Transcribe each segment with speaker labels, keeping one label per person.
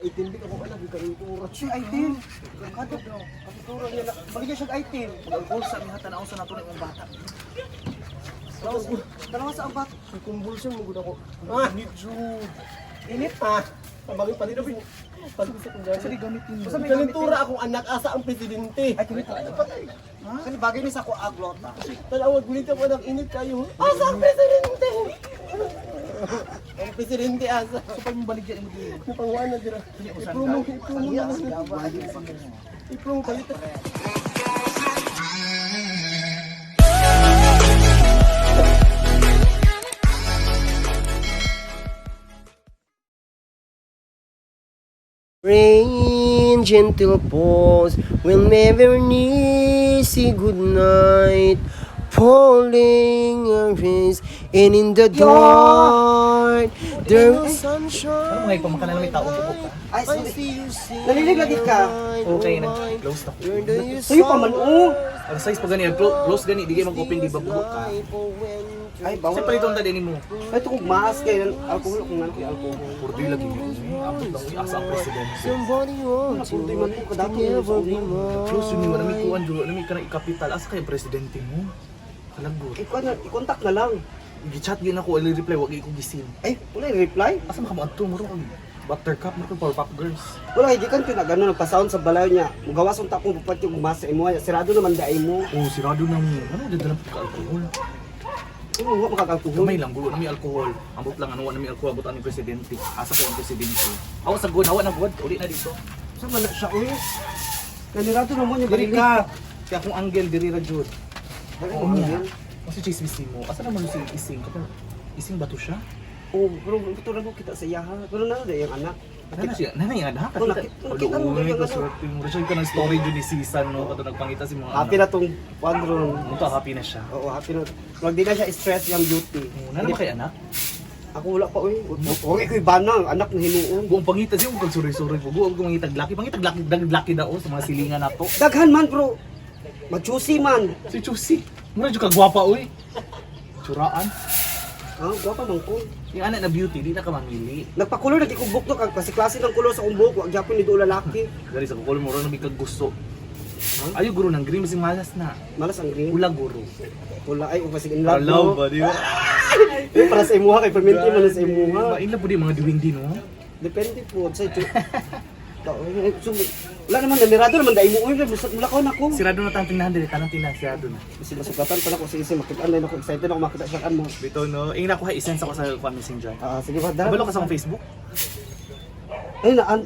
Speaker 1: Item di ako anak karintura.
Speaker 2: Si item. Kato. Katura niya. Baligya siya item.
Speaker 3: Mag-alcohol sa amiha tanaw sa nato ng bata.
Speaker 2: Dalawa sa ang bata.
Speaker 1: Convulsion mo gud ako. Ah,
Speaker 3: Init jud.
Speaker 2: Init.
Speaker 1: ah. Pabagi palit ko. Palit sa kung
Speaker 3: Sa di gamitin mo.
Speaker 2: Basta may
Speaker 1: Karintura akong anak asa ang presidente.
Speaker 2: Ay, kinito.
Speaker 1: Patay.
Speaker 2: Kasi bagay ni sa ako aglota.
Speaker 1: Tanawa gulit ako anak init kayo. Asa ang presidente? Ang presidente asa.
Speaker 3: So pag mo baligya mo di.
Speaker 1: Napanguan na dira. Ipromo, ipromo na lang. Ipromo palit. Rain, gentle pause, will never need say goodnight. Falling rays, and in the dark, there is sunshine.
Speaker 3: Ano mga ipamakanan may tao bubok ka?
Speaker 2: Ay,
Speaker 1: I
Speaker 2: sorry.
Speaker 1: see you see
Speaker 2: Nalilig lagi ka.
Speaker 3: Okay na. Close na.
Speaker 2: Tuyo pa man, oh.
Speaker 3: Ang size pa gani, close gani di kay mag-open di ba bubok ka.
Speaker 2: Ay, bawal.
Speaker 3: Kasi paliton ta din mo.
Speaker 2: Ay, ito kung maas kayo. Alcohol, kung ano kayo alcohol.
Speaker 3: Purdoy lagi yun. Abot lang uy asa ang presidente.
Speaker 1: Somebody wants you
Speaker 2: Purdoy man mo, kadato
Speaker 1: to
Speaker 2: yun sa
Speaker 1: never be
Speaker 2: una.
Speaker 1: mine.
Speaker 3: Close yun wala may kuan jud, wala may kanang ikapital asa kay presidente mo. Kalagot.
Speaker 2: I-contact na lang.
Speaker 3: Gi-chat gyud ako, ali reply wag ko gisin.
Speaker 2: Ay, wala yung reply.
Speaker 3: Asa man ka mo adto mo kag Buttercup mo kag Powerpuff Girls.
Speaker 2: Wala, hindi kan na gano'n, nagpasound sa balayo niya. Mugawas ang takong pupat yung masa imo. Sirado naman daay mo.
Speaker 3: Oh, sirado na mo. Ano dadala ka alcohol?
Speaker 2: Oo, wa makakakuhol.
Speaker 3: Gamay lang gulo na may alcohol. Ambot lang ano wa na may alcohol abot ang presidente. Asa kay ang presidente? Awa sa good, hawa na good. Uli na dito.
Speaker 2: Sa man na siya, uy. Nanirado naman yung
Speaker 3: Diri
Speaker 2: barili.
Speaker 3: ka. Kaya akong anggel diri ra jud.
Speaker 2: Ay,
Speaker 3: Oo
Speaker 2: ang
Speaker 3: niya.
Speaker 2: anghel.
Speaker 3: Kasi chismis mo. Asa naman si Ising? Kapag Ising ba to siya?
Speaker 2: Oo, pero ito lang ko kita sa iyaha. Pero nano na yung anak.
Speaker 3: Nana siya, nana yung anak.
Speaker 2: Oh, nakita mo
Speaker 3: Uy,
Speaker 2: yung anak.
Speaker 3: kaswerte mo. Rachel ka ng story dyan ni Sisan, no? Kato nagpangita si mga
Speaker 2: Happy na tong kwadron.
Speaker 3: Munta, happy na siya.
Speaker 2: Oo, happy na. Wag di na siya stress yung beauty.
Speaker 3: Oh, nana ba kay anak?
Speaker 2: Ako wala pa, uy. Huwag iko'y banang, anak na hinuon.
Speaker 3: Buong pangita siya, huwag kang suri-suri po. Buong pangita, laki. Pangita, laki, laki daw sa mga silingan na to.
Speaker 2: Daghan man, bro. Machusi man.
Speaker 3: Si Chusi. Mura dyan kagwapa, uy. Tsuraan.
Speaker 2: Ah, gwapa man ko.
Speaker 3: Yung anak na beauty, di na ka mamili.
Speaker 2: Nagpakulor lagi kong buhok to kag kasi klase ng kulor sa akong buhok, wag gyapon ni duol lalaki.
Speaker 3: Dari sa kukul mo, ron kag gusto. Ayo guro ng green, masing malas na.
Speaker 2: Malas ang green.
Speaker 3: Ula guro.
Speaker 2: Wala ay ubasig in love.
Speaker 3: Love
Speaker 2: no?
Speaker 3: ba, di ba?
Speaker 2: Eh, para sa imuha kay perminti man na sa imuha.
Speaker 3: Main po di mga diwing din, no?
Speaker 2: Depende po sa ito. So, wala naman namirado naman dai mo uy mula ko na ko.
Speaker 3: Sirado na tang tindahan dili, tanang tindahan sirado na.
Speaker 2: Kasi masugatan pa na ko sa isa makita na ako excited ako makita siya kan mo.
Speaker 3: Bito no, ingna ko ha i-send ako sa kuan Messenger.
Speaker 2: Ah, sige ba dara.
Speaker 3: Kabalo ka sa akong Facebook?
Speaker 2: Ay naan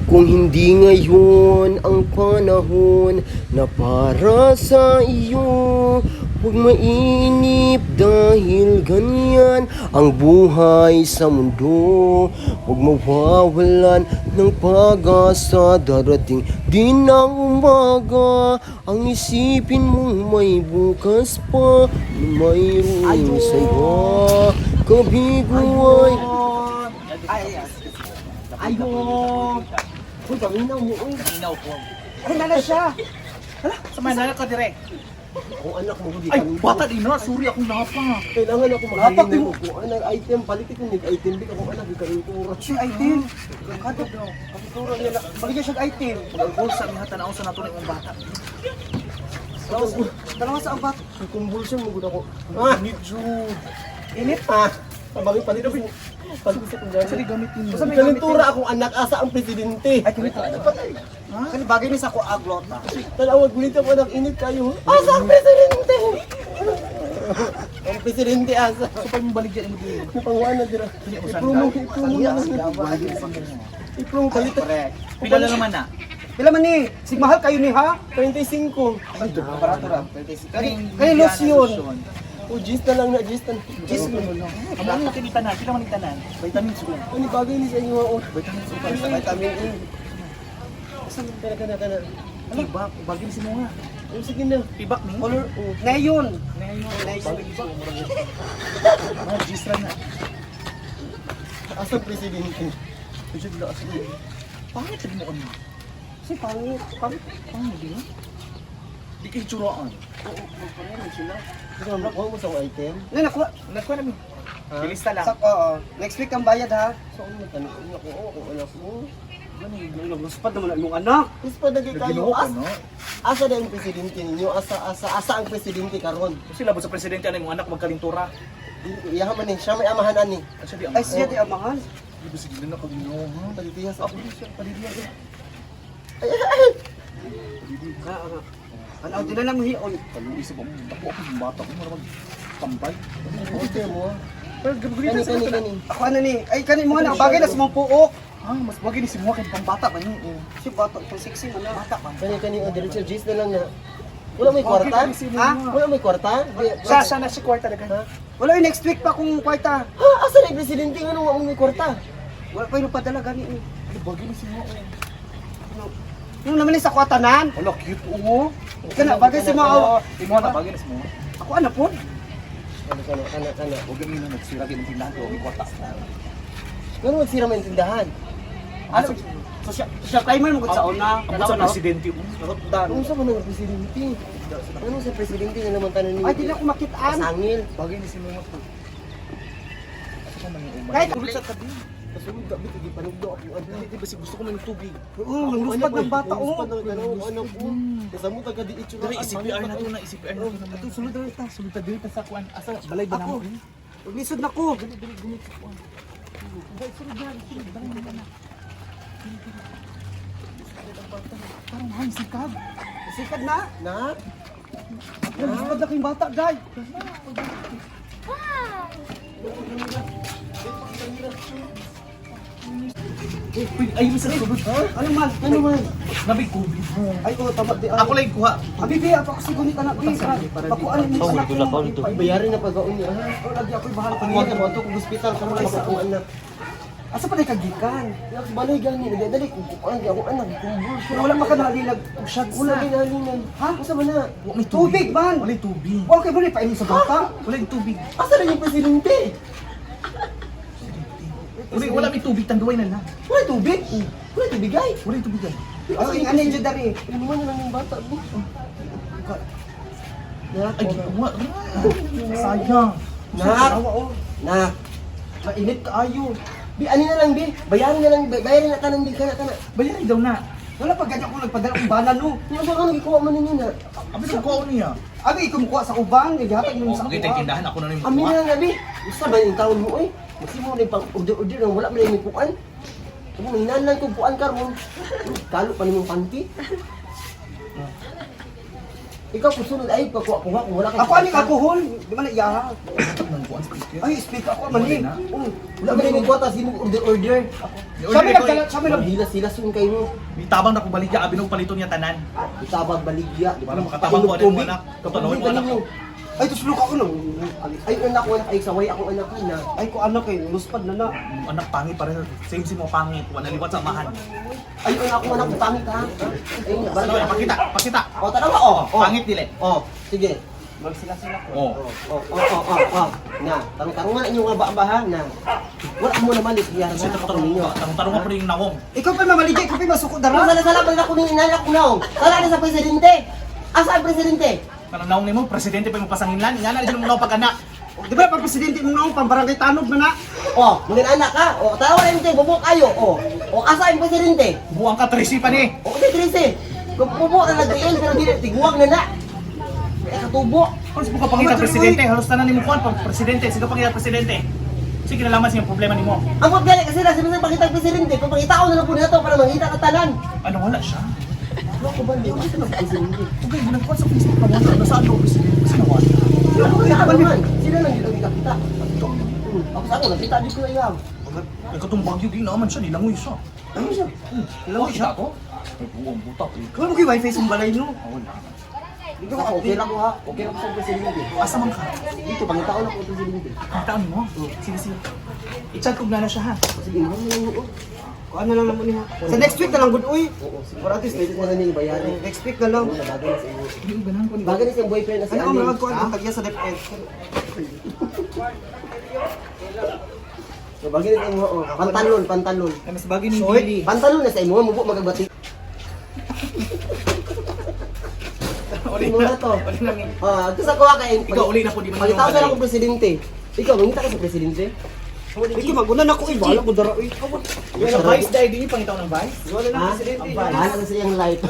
Speaker 1: Kung hindi ngayon ang panahon na para sa iyo, huwag mainip dahil ganyan ang buhay sa mundo. Huwag mawawalan ng pag-asa, darating din ang umaga. Ang isipin mong may bukas pa, na mayroon sa'yo. Kabiguay.
Speaker 2: Ay ay. Ayo.
Speaker 1: Uy, paminaw mo, uy.
Speaker 3: Inaw ko.
Speaker 2: Ay nana siya.
Speaker 3: Sa man ko dire.
Speaker 1: Kung anak mo, hindi
Speaker 3: Ay, bata din na, sorry akong napa.
Speaker 1: Kailangan ako
Speaker 2: Dapat
Speaker 1: maghalin ng
Speaker 2: yung-
Speaker 1: upuan. Ang item, palitin ko ng item. Di ako anak, karintura.
Speaker 2: Si item. Kato. Katura niya. Baligya siya item.
Speaker 3: Mag-alcohol sa amiha tanaw sa nato ng bata.
Speaker 2: Dalawa sa ang bata.
Speaker 1: Convulsion mo gud ako. Ah,
Speaker 3: Init jud.
Speaker 2: Init.
Speaker 1: ah. Pabagi palit ko. Palit sa kung
Speaker 3: Sa di gamitin mo.
Speaker 2: Basta may
Speaker 1: Karintura akong anak asa ang presidente.
Speaker 2: Ay kinito.
Speaker 1: Patay.
Speaker 2: Kasi bagay ni sa ako aglota.
Speaker 1: Tanawa gulit ako anak init kayo. Asa ang presidente? Ang presidente asa.
Speaker 3: So pag mo baligya mo di.
Speaker 1: Napanguan na dira. Ipromo, ipromo na lang. Ipromo palit.
Speaker 2: Correct.
Speaker 3: Pila na naman na.
Speaker 2: Pila man ni? Sig mahal kayo ni ha?
Speaker 1: 35.
Speaker 2: Ay, barato ra. Kani kani lotion.
Speaker 1: O, gis na lang na, gis na.
Speaker 2: Gis mo no.
Speaker 3: Amo ang kini tanan, pila man ni tanan. Vitamins ko.
Speaker 1: Ano bagay ni sa inyo? oh.
Speaker 3: Vitamins ko
Speaker 2: Para sa vitamin E.
Speaker 1: Kana, kana, kana.
Speaker 3: Tibak, bagay si mo nga.
Speaker 1: O, sige na.
Speaker 3: Tibak ni.
Speaker 2: Color neon.
Speaker 3: Ngayon. Mga gisra na.
Speaker 1: Asa presidente?
Speaker 3: Jud la asa. Pangit lagi mo ano.
Speaker 2: Si pangit.
Speaker 3: Pangit, pangit di. Di kay tsuraan.
Speaker 2: Oo, magpareho sila.
Speaker 1: Gusto mo makuha mo sa akong item?
Speaker 2: Nay nakuha.
Speaker 3: Nagkuha namin. Ilista lang.
Speaker 2: Sa, oo. Next week ang bayad ha.
Speaker 1: So, ano matanong? Ano ako? Ako anak mo.
Speaker 2: Nagluspad naman ang imong anak.
Speaker 1: Luspad na kayo.
Speaker 3: Ginoo ko,
Speaker 1: As,
Speaker 3: no?
Speaker 1: asa na ang presidente ninyo? Asa, asa, asa ang presidente karon?
Speaker 3: Sila ba sa presidente ano imong anak magkalintura?
Speaker 1: Dili, Iyaha man eh, siya may amahan ani.
Speaker 3: Ay, siya di
Speaker 2: Ay, siya di amahan.
Speaker 3: Di ba sige na ko Ginoo, ha?
Speaker 1: Palitiya sa
Speaker 3: Ako di siya palidiya.
Speaker 1: Ay, ay, ay!
Speaker 2: Ano, di na lang hion.
Speaker 3: Kaluwi sa bang dako ako ng bata ko mura mag tambay.
Speaker 1: Okay mo.
Speaker 3: Pero
Speaker 1: Kani,
Speaker 3: gani
Speaker 1: kani, kani.
Speaker 2: Ako ano ni, ay kani mo anak, bagay na sa mong puok.
Speaker 3: Ah, mas bagay ni si Mua kay pambata man yun. Oh.
Speaker 2: Si bata, itong sexy man na. Bata pa.
Speaker 1: Kani, kani. Oh, diretso, Jace na lang na. Wala may kwarta?
Speaker 2: Ha?
Speaker 1: Wala may kwarta?
Speaker 3: Sa sa na si kwarta dagan.
Speaker 2: Wala yung next week pa kung kwarta.
Speaker 1: Ha? Asa na yung presidente? Ano wala may kwarta?
Speaker 2: Wala pa yung padala gani eh.
Speaker 3: Ay, bagay ni si Mua.
Speaker 2: Ano, yung naman ni sa kwatanan.
Speaker 3: Wala cute oh.
Speaker 2: Kana bagay si mga
Speaker 3: Imo na bagay ni si Mua.
Speaker 2: Ako ano po?
Speaker 1: Ano, kana, kana, kana.
Speaker 3: Huwag ganun na nagsira gid ang tindahan ko ang kwarta.
Speaker 1: Ano magsira may tindahan?
Speaker 2: Ano? So siya, siya timer mo gud sa una.
Speaker 3: Ang sa presidente oh.
Speaker 2: Narotdan.
Speaker 1: Ano sa man ang presidente? Ano sa presidente nga naman tanan ninyo?
Speaker 2: Ay, di na ako makitaan.
Speaker 1: Pasangil.
Speaker 3: Bagay ni si Mua to. Asa ka man yung umay?
Speaker 2: Kahit
Speaker 3: Tulog sa tabi.
Speaker 1: Kasunod gabi, kagi panugdo ako. Ano?
Speaker 3: Di ba si gusto ko man yung tubig.
Speaker 2: Oo, nangluspad ng bata oh.
Speaker 1: Ano po? Kasamo taga di itsura.
Speaker 3: Dili CPR na to na CPR na to. Ato sulod dali ta, sulod ta dili ta sa kuan. Asa balay ba
Speaker 2: Ako.
Speaker 3: namo?
Speaker 2: Lisod na ko.
Speaker 3: Dili dili gumit sa kuan. Dali sulod dali sulod dali na. Parang han sikab.
Speaker 2: Sikad na.
Speaker 1: Na?
Speaker 2: Nangluspad na kayong bata, day.
Speaker 3: Ay, sa sulod ha?
Speaker 2: Ano man?
Speaker 1: Ano man?
Speaker 3: Nabi COVID mo.
Speaker 2: Ay, oh, tama di.
Speaker 3: Ako lang kuha.
Speaker 2: Abi, bi, ako kasi gunit anak, bi. Pakuan ni anak ko.
Speaker 1: Bayarin na pag-aon niya ha.
Speaker 2: Oh, lagi ako'y bahala
Speaker 1: Ako
Speaker 2: kanina.
Speaker 1: mo ato kog ospital karon ay sa akong anak.
Speaker 2: Asa pa day kagikan?
Speaker 1: Yak balay gani dali kog kuan di akong anak kumbol.
Speaker 2: Pero wala pa ka nalilag og shots
Speaker 1: Wala
Speaker 2: na.
Speaker 1: ginalinan.
Speaker 2: Ha?
Speaker 1: Unsa man na?
Speaker 3: Wa may
Speaker 2: Tubig man.
Speaker 3: Walay tubig.
Speaker 2: Okay ba ni painom sa bata?
Speaker 3: Walay tubig.
Speaker 1: Asa na yung presidente?
Speaker 3: Wala wala may tubig tanduay na lang.
Speaker 1: Wala tubig. Wala tubig ay.
Speaker 3: Walay tubig ay.
Speaker 2: Ay, ano yung dari?
Speaker 1: Inuman na lang yung bata. Bu. Nak,
Speaker 3: Ay, gikuha. Sayang.
Speaker 1: Nak,
Speaker 2: oh.
Speaker 1: nak.
Speaker 2: Mainit kaayo.
Speaker 1: Bi, ano na lang, bi? Bayarin na lang, bi. Bayarin na tanan, bi. Kana, kana.
Speaker 3: Bayarin daw na.
Speaker 2: Wala pa ganyan ko nagpadala kong bana no.
Speaker 1: Yung ba ka nagikuha man ninyo na?
Speaker 3: Abi sa kuha niya.
Speaker 2: Abi ikaw mukuha sa uban, gihatag mo
Speaker 3: Oh,
Speaker 2: sa
Speaker 3: magita
Speaker 2: kuha.
Speaker 3: tindahan ako na rin
Speaker 1: Amin
Speaker 3: mukuha.
Speaker 1: na lang, bi. Gusto ba yung taon mo, eh? Magsimo na yung pang order-order na wala man yung kuan. Kung may lang kong kuan karon. Kalo pa nimong panty. Ikaw kung sunod ay pagkuha-kuha kung wala kang
Speaker 2: Ako aning alkohol, di ba na iyaha?
Speaker 3: Nang kuha speaker.
Speaker 2: Ay, speak ako man ni.
Speaker 3: Wala na.
Speaker 2: Oh,
Speaker 1: Wala man yung kuha tas imong order-order.
Speaker 2: Siya may nagdala, siya may nag
Speaker 1: Hila sila sun kayo mo.
Speaker 3: May tabang na ko baligya abi nung palito niya tanan.
Speaker 1: Itabag baligya. di ba?
Speaker 3: Para makatabang ko ano mo anak.
Speaker 1: Kapatawin
Speaker 3: Kapatawin mo anak.
Speaker 2: Ay, tuslok ako no.
Speaker 1: Ay, anak ko anak ay saway akong anak na.
Speaker 2: Ay, ko anak eh, luspad na na.
Speaker 3: Yung Anak pangit pare. Same si mo pangit. Wala liwat sa amahan.
Speaker 1: Ay, anak ko anak pangit ha. Ay,
Speaker 3: Ano, pakita, pakita.
Speaker 1: Oh, tanawa oh. Oh.
Speaker 3: Pangit dili.
Speaker 1: Oh, sige.
Speaker 2: Magsila sila ko.
Speaker 3: Oh.
Speaker 1: Oh, oh, oh, oh, oh. Na, tarong-tarungan inyo nga ba ba ha? Na. Wala mo naman isiyar
Speaker 3: Kasi
Speaker 1: na
Speaker 3: tarong
Speaker 1: ninyo.
Speaker 3: tarong tarong pa rin yung nawong.
Speaker 2: Ikaw pa mamaligay, ikaw pa masuko
Speaker 1: Ano
Speaker 2: dara.
Speaker 1: sala sala pa ako ning inanak ko naong. Sala na sa presidente. Asa ang presidente?
Speaker 3: Kanang nawong nimo presidente pa mo pasanginlan. Nga na dyan mo naong pag-anak.
Speaker 2: Di ba pag presidente mong naong pambarangay tanog na na?
Speaker 1: Oh, mga anak ka. Oh, tawa na nito, bubok kayo. Oh. Oh, asa ang presidente?
Speaker 3: Buwang ka 13 pa ni.
Speaker 1: Oh, di trese. Kung bubo na nagdiin pero di tiguang na na. Kaya katubo.
Speaker 3: Halos mo ka pangita presidente, halos tanan nimo kuan pag presidente, sige pangita presidente. Sige nalaman siyang problema nimo.
Speaker 1: Ang paggali kasi na sila pakita ang presidente, kung pakita ko na lang po na to para mangita ka tanan.
Speaker 3: Ano wala siya?
Speaker 1: Ano ko ba hindi ko siya presidente?
Speaker 3: Okay, ginang kuan sa Facebook na wala nasaan daw presidente kasi nawala.
Speaker 1: Sila naman, sila lang yun ang nakita. Ako sa ako, nakita din ko na iyaw.
Speaker 3: Ay katong bagyo gina man siya nilangoy siya.
Speaker 1: Ano siya?
Speaker 3: Nilangoy siya to. Ay buwang buta.
Speaker 2: Kung mo kay wifi sa balay no.
Speaker 3: Ah, wala.
Speaker 2: Hindi ko
Speaker 1: Ako, okay lang ko ha. Okay lang ko sa presidente.
Speaker 3: Asa man ka?
Speaker 1: Dito, pangitaan ako sa presidente.
Speaker 3: Kitaan mo. Sige sige. I-chat ko na siya ha.
Speaker 1: Sige, mahal na lang oo.
Speaker 2: Kuan na lang namo niya. Sa next week na lang gud uy.
Speaker 1: Oo, sige.
Speaker 2: Para at least
Speaker 1: Pwede ko na niya ibayarin.
Speaker 2: next week na lang.
Speaker 1: Oo, bagay na sa inyo.
Speaker 3: Hindi ko ganahan ko ni.
Speaker 1: Bagay na siyang boyfriend na si
Speaker 2: Ano ko
Speaker 1: Alin.
Speaker 2: mga kuan ang tagya sa DepEd.
Speaker 1: So, bagay na sa imo, oo. Pantalon, pantalon.
Speaker 3: Ay mas bagay ni
Speaker 2: Short.
Speaker 3: Billy.
Speaker 1: Pantalon na sa imo, mubo magagbati.
Speaker 3: Uli
Speaker 1: Imo
Speaker 3: na
Speaker 1: na to.
Speaker 3: Uli na mi.
Speaker 1: Ah, gusto ko kay
Speaker 3: Ikaw uli na po di man
Speaker 1: Pangitaw sa akong presidente. Ikaw, mangita ka sa presidente?
Speaker 2: Iki maguna na ko eh, bahala ko dara eh.
Speaker 3: Yung vice dahil din yung pangitaw ng vice.
Speaker 2: Wala na
Speaker 1: Ha?
Speaker 2: presidente.
Speaker 1: Bahala na sa iyang life.